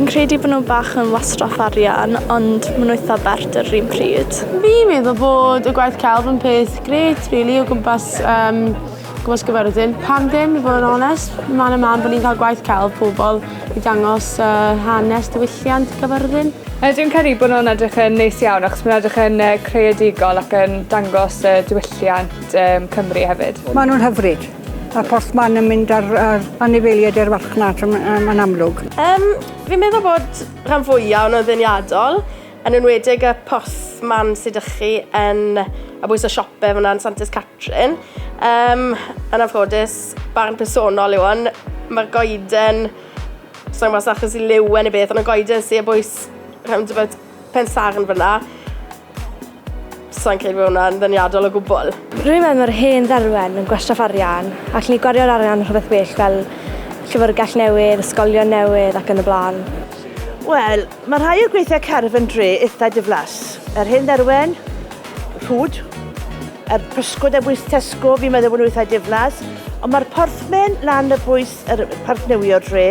Fi'n credu bod nhw bach yn wastraff arian, ond maen nhw eitha bert ar yr un pryd. Fi'n meddwl bod y gwaith celf yn peth grêt rili o gwmpas yym gwmpas Gyfyrddin. Pam ddim i fod yn onest? Man a man bod ni'n cael gwaith celf pobl i dangos yy hanes diwylliant Cyfyrddin. Yy dwi'n credu bod nhw'n edrych yn neis iawn achos ma'n edrych yn yy creadigol ac yn dangos yy diwylliant yym Cymru hefyd. Ma' nhw'n hyfryd. Ma'r postman yn mynd â'r â'r anifeiliaid i'r farchnad yn yn yn amlwg. Yym fi'n meddwl bod rhan fwya o'n nhw'n ddeniadol, yn enwedig y postman sy 'dych chi yn ar bwys y siope fan 'na yn Santes Catrin. Yym yn anffodus, barn personol yw 'wn, ma'r goeden Sa i'n gwybod os achos i liw e neu beth, ond y goeden sy ar bwys roundabout Pensarn fyna, sa i'n credu bod hwnna'n ddeniadol o gwbl. Rwy'n meddwl mae'r hen dderwen yn gwastraff arian, allwn ni gwario'r arian ar rhywbeth well fel llyfrgell newydd, ysgolion newydd ac yn y blaen. Wel, mae rhai o'r gweithiau cerf yn dre eitha diflas. Yr hen dderwen, rhwd, yr pysgod ar bwys Tesco, fi'n meddwl bod nhw eitha diflas. Ond mae'r porthmyn lan ar bwys yr parc newi o'r dre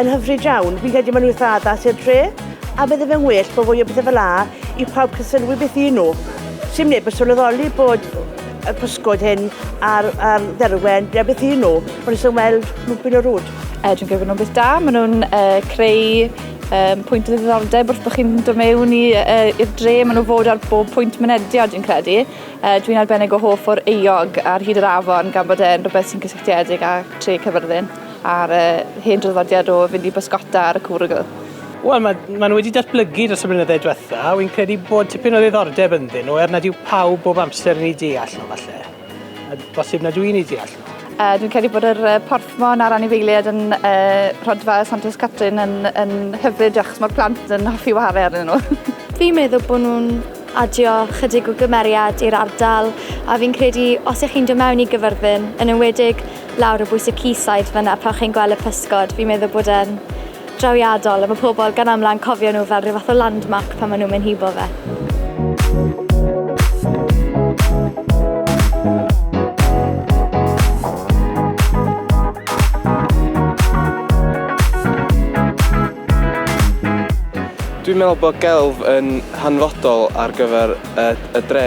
yn hyfryd iawn. Fi'n credu maen nhw eitha addas i'r dre, a bydde fe'n well bod fwy o bethau fel 'a i pawb cael sylwi beth y'n nhw. Sim neb yn sylweddoli bod y pysgod hyn a'r, a'r dderwen, dyna beth y'n nhw. Maen nhw jyst yn weld lwmpyn o rwd. Dwi'n credu bod nhw'n beth da. Maen nhw'n creu um, pwynt o ddiddordeb wrth bod chi'n dod mewn i, uh, i'r dre. Maen nhw fod ar bob pwynt mynediad, dwi'n credu. Uh, dwi'n arbennig o hoff o'r eog ar hyd yr afon gan bod e'n rhywbeth sy'n cysylltiedig â tre Cyfyrddin a'r uh, hen draddodiad o fynd i bysgota ar y cwrwgl. Wel, mae, ma nhw wedi datblygu dros y blynyddoedd diwetha. Wy'n credu bod tipyn o ddiddordeb ynddyn nhw, er nad yw pawb bob amser yn ei deall nhw, falle. A bosib nad yw'n ei deall nhw. Uh, dwi'n credu bod yr porthmon a'r anifeiliaid yn uh, rhodfa Santes Catrin yn, yn hyfryd achos mae'r plant yn hoffi ware arnyn nhw. Fi'n meddwl bod nhw'n adio chydig o gymeriad i'r ardal a fi'n credu os ych chi'n dod mewn i Gyfyrddin, yn enwedig lawr o bwys y quayside fan'na pan chi'n gweld y pysgod, fi'n meddwl bod e'n drawiadol a mae pobl gan amla yn cofio nhw fel rhyw fath o landmark pan maen nhw'n mynd hibo fe. Dwi'n meddwl bod gelf yn hanfodol ar gyfer y, y dre,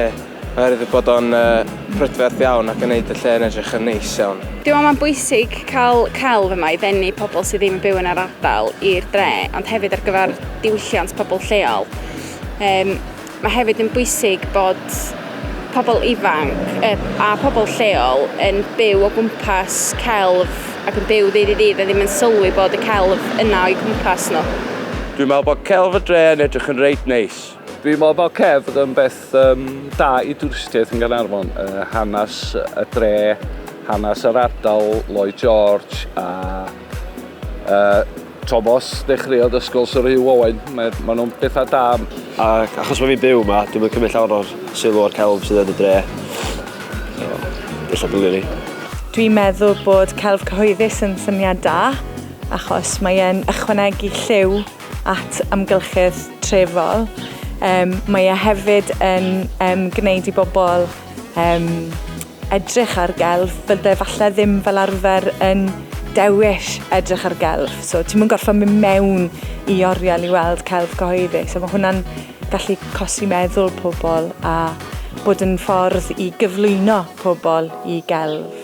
oherwydd bod o'n uh, prydferth iawn ac yn neud y lle yn edrych yn neis iawn. Dwi'n meddwl mae'n bwysig cael celf yma i ddenu pobl sydd ddim yn byw yn yr ardal i'r dre, ond hefyd ar gyfer diwylliant pobl lleol. Um, Mae hefyd yn bwysig bod pobl ifanc a pobl lleol yn byw o gwmpas celf ac yn byw ddydd i ddydd a ddim yn sylwi bod y celf yna o'u cwmpas nhw. Dwi'n meddwl bod celf y dre yn edrych yn reit neis. Dwi'n meddwl bod celf yn beth um, da i dwristiaeth yn Gaernarfon. Uh, hanes y dre, hanes yr ardal, Lloyd George a uh, Tomos ddechreuodd ysgol Sir Hugh Owen. Mae, maen nhw'n bethau da. Ac achos mae fi'n byw yma, dwi'n mynd cymryd llawer o'r sylw o'r celf sydd yn y dre. So, ella dylwn ni. Dwi'n meddwl bod celf cyhoeddus yn syniad da, achos mae e'n ychwanegu lliw at amgylchedd trefol. Um, mae e hefyd yn um, gwneud i bobl um, edrych ar gelf bydde falle ddim fel arfer yn dewis edrych ar gelf. So ti'm yn gorfod mynd mewn i oriel i weld celf gyhoeddus. A mae hwnna'n gallu cosi meddwl pobl a bod yn ffordd i gyflwyno pobl i gelf.